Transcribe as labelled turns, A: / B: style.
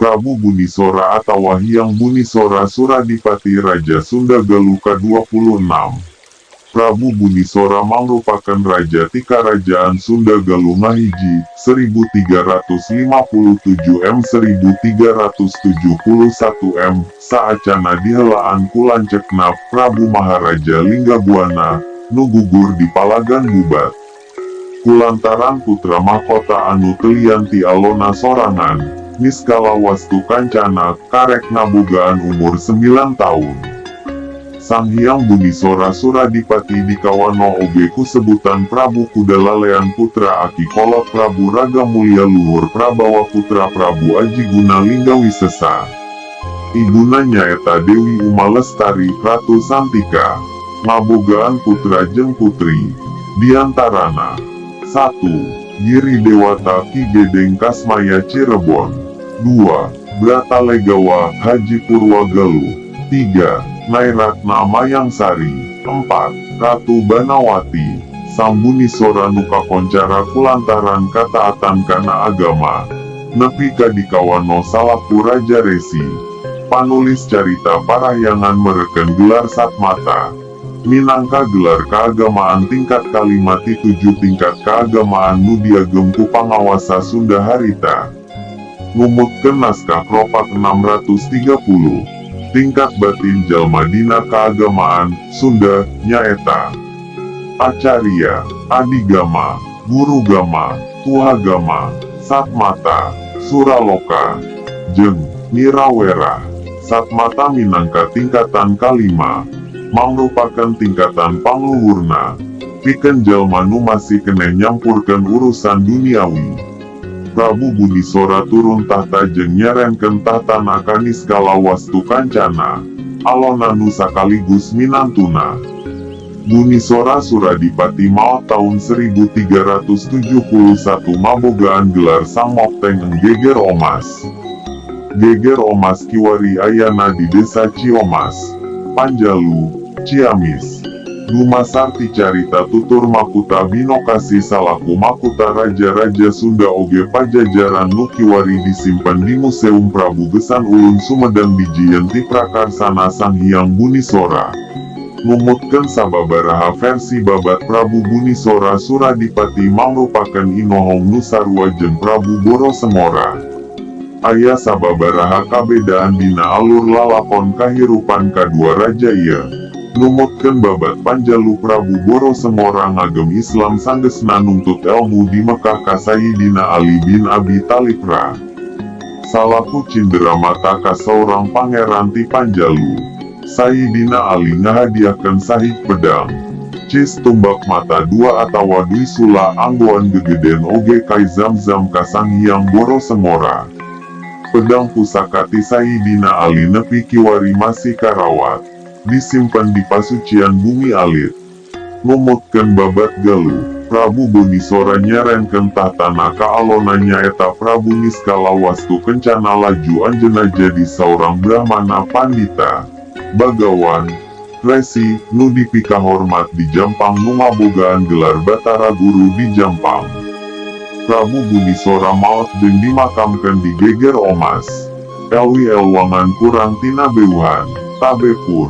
A: Prabu Bunisora atawa Hyang Bunisora Suradipati Raja Sunda Galuh ka-26. Prabu Bunisora mangrupakeun raja ti Karajaan Sunda Galuh ngahiji, 1357 M 1371 M, saacanna dihelaan ku lanceukna, Prabu Maharaja Linggabuana, nu gugur di Palagan Bubat. Kulantaran putra mahkota anu teu lian ti alona sorangan, Niskala Wastu Kancana, karek ngabogaan umur 9 tahun. Sang Hyang Bunisora Suradipati dikawanoh oge ku sebutan Prabu Kuda Lalean Putra Aki Kolot Prabu Raga Mulya Luhur Prabawa Putra Prabu Ajiguna Linggawisesa. Ibuna nyaeta Dewi Uma Lestari, Ratu Santika. Ngabogaan putra jeung putri. Diantarana 1. Giri Dewata, Ki Gedeng Kasmaya, Cirebon. 2. Bratalegawa, Haji Purwa, Galuh. 3. Nairatna Mayangsari. 4. Ratu Banawati. Sang Bunisora nu kakoncara kulantaran kataatan kana agama, nepi ka dikawanoh salaku Raja Resi. Panulis Carita Parahyangan mereken gelar Satmata minangka gelar keagamaan tingkat kalima ti tujuh tingkat keagamaan nu diagem ku pangawasa Sunda harita. Numutkeun naskah Kropak 630, tingkat batin jalma dina keagamaan Sunda nyaeta Acarya, Adigama, Gurugama, Tuhagama, Satmata, Suraloka, jeung Nirawera. Satmata minangka tingkatan kalima, mangrupakeun tingkatan pangluhurna pikeun jalma nu masih keneh nyampurkeun urusan duniawi. Prabu Bunisora turun tahta jeung nyerenkeun tahtana ka Niskala Wastu Kancana, alona nu sakaligus minantuna. Bunisora Suradipati maot taun 1371 ngabogaan gelar Sang Mokteng ing Geger Omas. Geger Omas kiwari ayana di Desa Ciomas, Panjalu, Ciamis. Dumasar ti carita tutur, Makuta Binokasih salaku Makuta Raja-Raja Sunda oge Pajajaran nu kiwari disimpen di Museum Prabu Geusan Ulun Sumedang dijieun ti prakarsana Sang Hyang Bunisora. Numutkeun sababaraha versi babad, Prabu Bunisora Suradipati mangrupakeun inohong nu sarua jeung Prabu Borosengora. Aya sababaraha kabedaan dina alur lalakon kahirupan kadua raja ieu. Numutkeun babad Panjalu, Prabu Borosengora ngagem Islam sanggeusna nungtut elmu di Mekkah ka Sayyidina Ali bin Abi Thalib ra. Salaku cindera mata ka saurang pangeran ti Panjalu, Sayyidina Ali ngahadiahkeun sahiji pedang, cis, tumbak mata dua atawa dwisula, anggoan gegeden oge kai Zam-Zam ka Sang Hyang Borosengora. Pedang pusaka ti Sayyidina Ali nepi kiwari masih karawat, disimpen di Pasucian Bumi Alit. Numutkeun babad Galuh, Prabu Bunisora nyerenkeun tahtana ka alona, nyaeta Prabu Niskala Wastu Kencana, laju anjeunna jadi saurang Brahmana Pandita, Bagawan, Resi, nu dipikahormat di Jampang, nu ngabogaan gelar Batara Guru di Jampang. Prabu Bunisora maot jeung dimakamkeun di Geger Omas. Elwi Elwangan kurang tina beuhan, tabe pun.